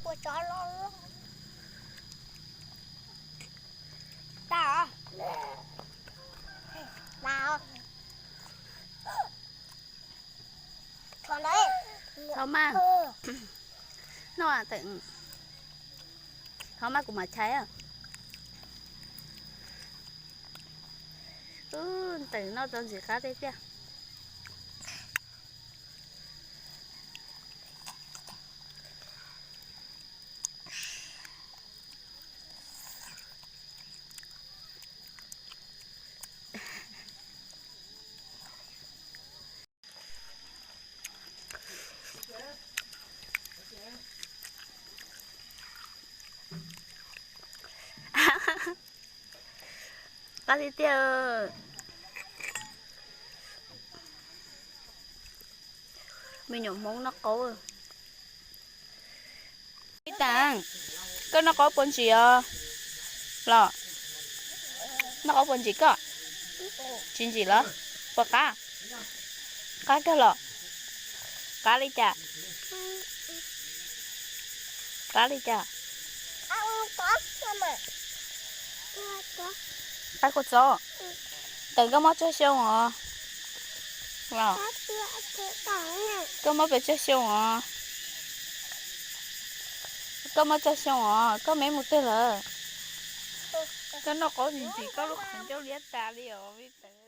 Ua tsov loj loj. Tau. Tau. Thov mas. Noj, thov mas kuv mam chais. Ntawm noj tau ntxim qab tiag tiag. Qab tiag tiag. Me nyuam Hmoob noj qaub. Ib tas, koj noj qaub puas ntsim os? Los, noj qaub puas ntsim koj? Tsis ntsim los? Puas qab? Qab kawg los? Qab li cas? Qab li cas? Qab kua txob. Tawm koj mob tsawg xyoo os? Los, koj mob pes tsawg xyoo os? Koj mob tsawg xyoo os? Koj me mus twg lawm? Koj noj qaub ntsim ntsim koj lub qhov ncauj liab tas li os.